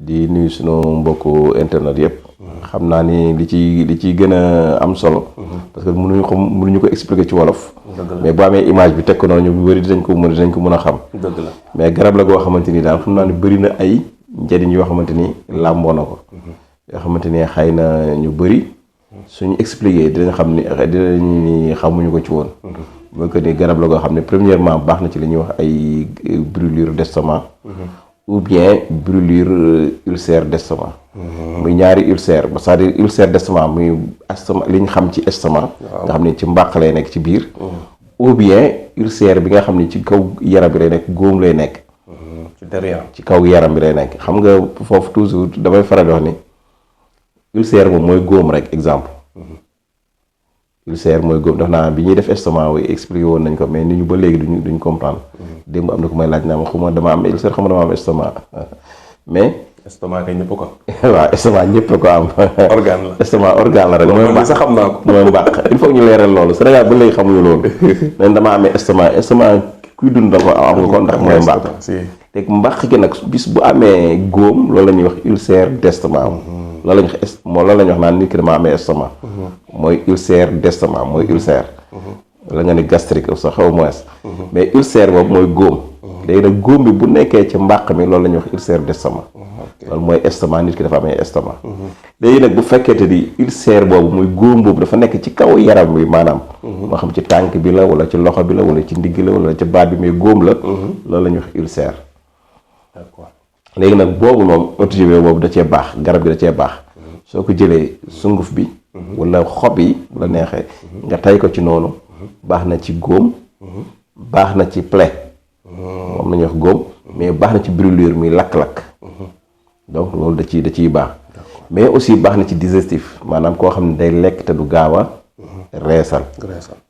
di nuyu sunu mbokku internet yëpp. xam naa ni li ci gën a am solo. parce que mënuñu ko expliquer ci wolof. mais boo amee image bi teg ko noonu ñu bëri dinañ ko mën a xam. dëgg la mais garab la goo xamante ni daal xam naa ni bëri na ay njëriñ yoo xamante ni làmboo na ko. yoo xamante ni xëy na ñu bëri suñu expliquer dinañ xam ni xamuñu ko ci woon. mooy que ni garab la goo xam ne premièrement baax na ci li ñuy wax ay brûlure d'estomac. ou bien brûlure ulcère d'estomac. muy ñaari ulcère c'est-à-dire ulcère d'estomac muy estomac li ñu xam ci estomac. nga xam ne ci mbàq lay nekk ci biir. ou bien ulcère bi nga xam ne ci kaw yaram bi lay nekk góom lay nekk. ci derrière ci kaw yaram bi lay nekk xam nga foofu toujours damay faral di wax ni ulcère moom mooy góom rek exemple. ulcère mooy góom def naa bi ñuy def estomac wi expliqué woon nañ ko mais nit ñu ba léegi duñ comprendre. démb am na ku may laaj naa ma xuma dama am ulcère xuma dama am estomac mais. estomac kay ñëpp ko. waaw estomac ñëpp ko am. organe la estomac organe la rek. mooy mbàq sax xam naa ko. mooy mbàq il faut ñu leeral loolu Sénégal ba léegi xamuñu loolu. mais dama amee estomac kuy dund da ko am nga ko ndax mooy mbàq. te mbàq gi nag bis bu amee góom loolu la ñuy wax ulcère d'estomac. loolu la ñuy wax naan nit ki dama amee estomac. mooy ulcère d'estomac mooy ulcère. la nga ni gastrique sax au moins. mais ulcère boobu mooy góom. léegi nag góom bi bu nekkee ci mbàq mi loolu la ñuy wax ulcère d'estomac. loolu mooy estomac nit ki dafa amee estomac. léegi nag bu fekkente ni ulcère boobu muy góom boobu dafa nekk ci kaw yaram bi maanaam. moo xam ci tànk bi la wala ci loxo bi la wala ci ndigg la wala ci baat bi mais góom la. loolu la ñuy wax ulcère. d'accord léegi nag boobu moom OTG boobu da cee baax garab gi da cee baax. soo ko jëlee sunguf bi. wala xob yi bu la neexee. nga tay ko ci noonu. baax na ci góom. baax na ci plaie. moom la ñuy wax góom. mais baax na ci brûlure mi lakk-lakk. donc loolu da ciy baax. mais aussi baax na ci digestif maanaam koo xam ne day lekk te du gaaw a reesal.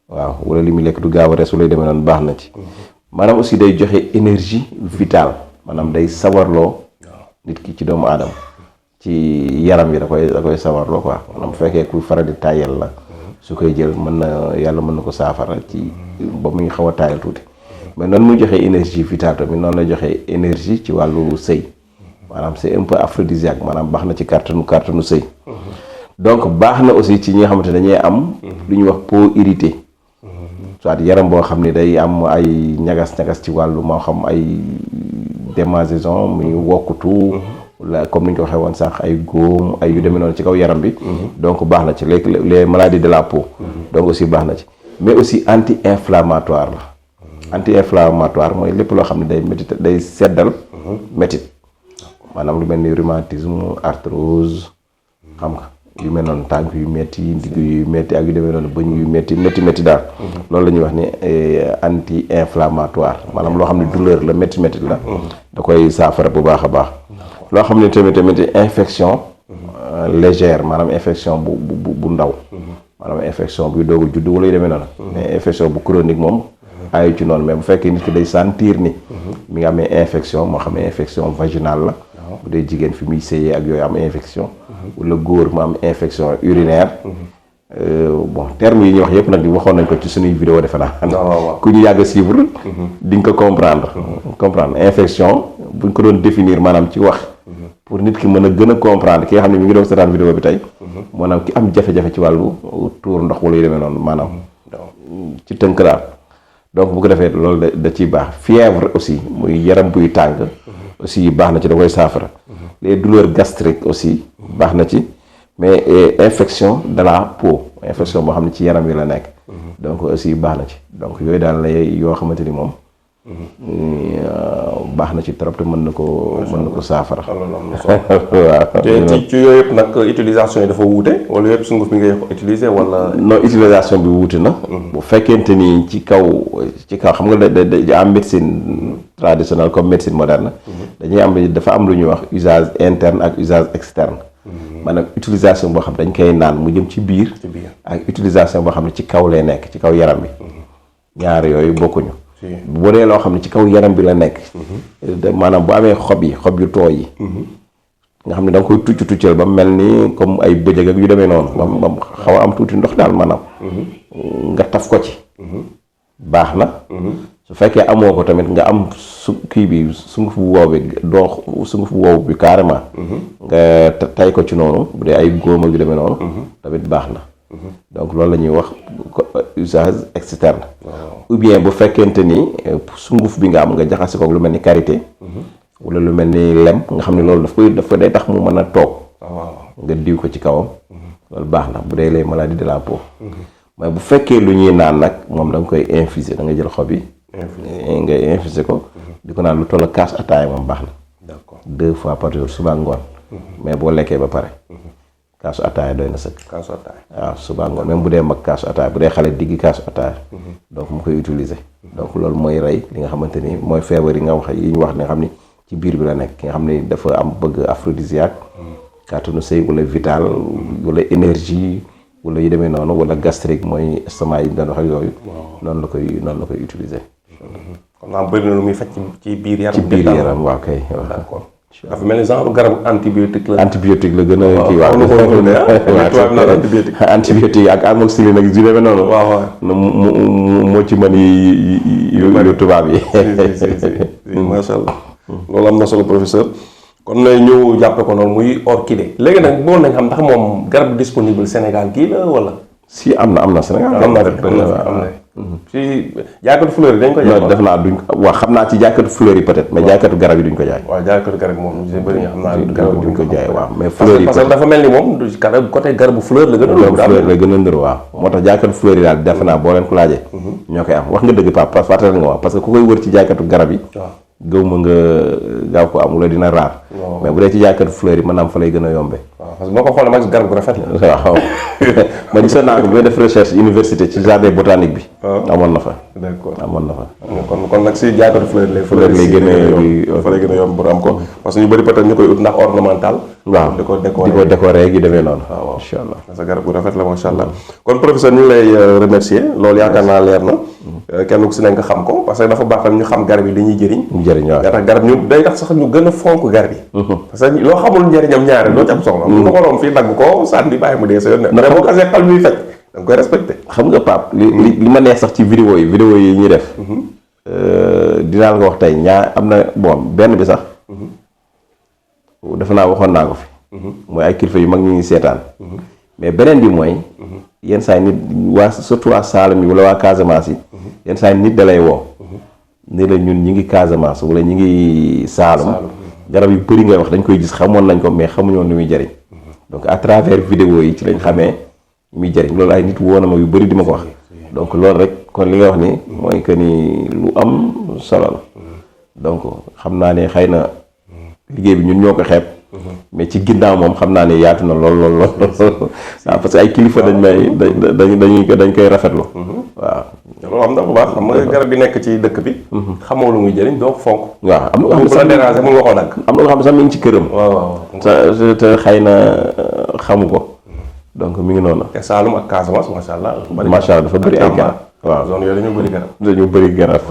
waaw wala li muy lekk du gaaw a rees lay demee noonu baax na ci. maanaam aussi day joxe énergie vitale maanaam day sawarloo nit ki ci doomu aadama ci yaram yi da koy sawarloo quoi maanaam bu fekkee kuy faral di tàyyel la su koy jël yàlla mën na ko saafara ci ba muy xaw a tàyyel tuuti mais noonu muy joxe énergie vitale tamit noonu lay joxe énergie ci wàllu sëy maanaam c'est un peu aphrodisiaque maanaam baax na ci kàttanu sëy donc baax na aussi ci ñi nga xamante dañuy am lu ñuy wax peau irritée soit yaram boo xam ne day am ay ñagas-ñagas ci wàllu moo xam ay démangeaison muy wokkutu wala comme ni ñu ko waxee woon sànq ay góom ay yu demee noonu ci kaw yaram bi donc baax na ci les maladies de la peau donc aussi baax na ci mais aussi anti-inflammatoire la anti-inflammatoire mooy lépp loo xam ne day seddal métit maanaam lu mel ni rhumatisme arthrose xam nga yu mel noonu tànk yu metti ndigg yu metti ak yu demee noonu bëñ yu metti daal loolu la ñuy wax ni anti-inflammatoire maanaam loo xam ne douleur la métti la da koy saafara bu baax a baax loo xam ne tamit infection légère maanaam infection bu ndaw maanaam infection buy doog a judd wala yu demee noonu mais infection bu chronique moom ayu ci noonu mais bu fekkee nit ki day sentir ni mi nga amee infection moo xam ne infection vaginale la bu dee jigéen fi muy sëyee ak yooyu am infection wala góor mu am infection urinaire bon termes yi ñuy wax yëpp nag di waxoon nañ ko ci suñuy vidéo defe naa ku ñu yàgg a suivre di nga ko comprendre infection buñ ko doon définir maanaam ci wax pour nit ki mën a gën a comprendre ki nga xam ne mi ngi doon seetaan vidéo bi tey maanaam ki am jafe-jafe ci wàllu tuur ndox wala yu demee noonu maanaam ci tënk daal donc bu ko defee loolu da ciy baax fièvre aussi muy yaram buy tàng aussi baax na ci da koy saafara les douleurs gastriques aussi baax na ci mais infection de la peau infection boo xam ne ci yaram yi la nekk donc aussi baax na ci donc yooyu daal la yoo xamante ni moom baax na ci trop te mën na ko saafara waaw te ci yooyu yëpp nag utilisation yi dafa wuute wala yëpp sunguf bi ngay utiliser wala non utilisation bi wuute na bu fekkente ni ci kaw xam nga da am médecine traditionnelle comme médecine moderne dafa am lu ñuy wax usage interne ak usage externe maanaam utilisation boo xam dañ koy naan mu jëm ci biir ak utilisation boo xam ne ci kaw lay nekk ci kaw yaram bi ñaar yooyu bokkuñu bu dee loo xam ne ci kaw yaram bi la nekk maanaam bu amee xob yu tooy yi nga xam ne da nga koy tuccal ba mel ni comme ay bëjëg ak yu demee noonu ba xaw a am tuuti ndox daal maanaam nga taf ko ci baax na su fekkee amoo ko tamit nga am kii bi sunguf bu wow bi sunguf bu wow bi carrément. nga tay ko ci noonu bu dee ay góom ak yu demee noonu. tamit baax na. donc loolu la ñuy wax usage externe. ou bien bu fekkente ni sunguf bi nga am nga jaxase ko lu mel ni karité. wala lu mel ni lem nga xam ne loolu dafa day tax mu mën a toog. nga diw ko ci kawam. loolu baax na bu dee les maladies de la peau. mais bu fekkee lu ñuy naan nag moom da nga koy infuser da nga jël xob yi. nga infuser ko. di ko naan lu toll kaas ataaya moom baax na. d'accord 2 fois par jour suba ngoon. mais boo lekkee ba pare. kaasu ataaya doy na sëkk. kaasu ataaya waaw suba ngoon même bu dee mag kaasu ataaya bu dee xale diggi kaasu ataaya. donc mu koy utiliser. donc loolu mooy rey li nga xamante ni mooy feebar yi nga wax yi ñu wax ne xam ni ci biir bi la nekk ki nga xam ni dafa am bëgg aphrodisiaque. kàttanu sëy wala vital wala énergie. wala yu demee noonu wala gastrique mooy estomac yi ñu doon wax ak yooyu. noonu la koy utiliser. kon naa bëri na lu muy faj ci biir yaram. ci biir yaram waaw kay. d'accord dafa mel ni genre garabu antibiotique la. antibiotique la gën a kii waaw. antibiotique. antibiotique ak amoxicilline ak yu demee noonu. waaw moo ci mën yu tubaab yi. macha allah. loolu am na solo professeur. kon ñu jàppe ko noonu muy orchidée léegi nag boo nañ xam ndax moom garab disponible Sénégal gii la wala. si am na Sénégal. am na si jaaykatu fleur yi dañ ko jaay. def naa duñ ko xam naa ci jaaykatu fleur yi peut-être mais jaaykatu garab yi duñ ko jaay. waaw jaaykatu garab moom ñu bëri nga xam naa garab duñ ko jaay waaw mais fleur yi parce que dafa mel ni moom du côté garabu fleur la gën a fleur la gën a ndër waaw moo tax jaaykatu fleur yi daal defe naa boo leen ko laajee ñoo koy am wax nga dëgg Pape fàttali nga wax parce que ku koy wër ci jaaykatu garab yi gëw ma nga gaaw ko am wala dina raar mais bu dee ci jaaykatu fleur yi maanaam fa lay gën a yombe parce que boo ko xoolee mag garab gu rafet la waaw ma gisoon naa ko bi may def recherche université ci jardin botanique bi amoon na fa d'accord amoon na fa kon nag si jaaykatu fleur lay gën a fa lay gën a yomb pour am ko parce que ñu bëri peut-être ñu koy ut ndax ornemental waaw di ko décorer gi demee noonu waaw incha allah parce que garab gu rafet la macha allah kon professeur ñu ngi lay remercier loolu yaakaar naa leer na kenn ku si ne nga xam ko parce que dafa baax tam ñu xam garab yi li ñuy jëriñ waaw tax garab ñu day tax sax ñu gën a fonk garab yi parce que loo xamul njëriñam ñaare doo ci am soxla nga ko doon fii dagg ko sànni bàyyi mu dee sa yoon ne mais boo xasee xal muy faj da nga koy respecté xam nga Pape li ma neex sax ci vidéo yi ñuy def dinaa la ko wax tey am na bon benn bi sax defe naa waxoon naa ko fi mooy ay kilifa yu mag ñu ngi seetaan mais beneen bi mooy yenn saa yi nit surtout waa Saalum yi wala waa Casamance yi yenn saa yi nit da lay woo ni la ñun ñi ngi Casamance wala ñi ngi Saalum garab yu bëri ngay wax dañ koy gis xamoon nañ ko mais xamuñoon lu muy jëriñ donc à travers vidéo yi ci lañ xamee muy jëriñ loolu ay nit woo na ma yu bëri di ma ko wax donc loolu rek kon li nga wax ni mooy que ni lu am solo la donc xam naa ne xëy na liggéey bi ñun ñoo ko xeeb mais ci ginnaaw moom xam naa ne yaatu na lool waaw parce que ay kilifa dañ koy rafetlu waaw loolu am na bu baax xam nga garab bi nekk ci dëkk bi xamoo lu muy jëriñ doo ko fonk waaw am na bu la déranger mun nga koo dagg am na nga xam ne sax mi ngi ci këram waaw te xëy na xamu ko donc mi ngi noonu te Saalum ak Casamance macha allah dafa bëri ay garab waaw zone yooyu dañoo bëri garab dañu bëri garab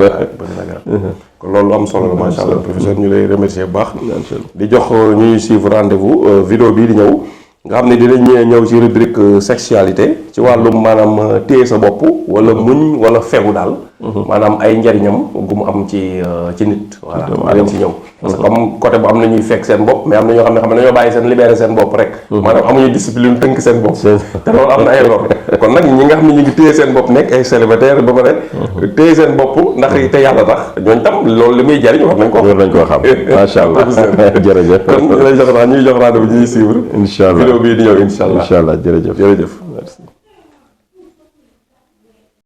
kon loolu am solo la macha allah professeur ñu lay remercier bu baax di jox ñuy suivre rendez-vous vidéo bii di ñëw nga xam ne dinañ ñëw ci rubrique sexualité ci wàllum maanaam téye sa bopp wala muñ wala fegu daal maanaam ay njariñam gu mu am ci nit voilà dinañ ci ñëw parce que comme côté bu am na ñuy fekk seen bopp mais am na ñoo xam ne dañoo bàyyi seen libéré seen bopp rek maanaam amuñu discipline tënk seen bopp te loolu am na ay lor kon nag ñi nga xam ne ñu ngi téye seen bopp nekk ay célibataire ba pare téye seen bopp ndax te yàlla tax ñooñu tam loolu li muy jariñ war nañ ko xam macha allah jërëjëf kon ñuy jox rendez-vous ñuy suivre incha allah vidéo bii di ñëw incha allah jërëjëf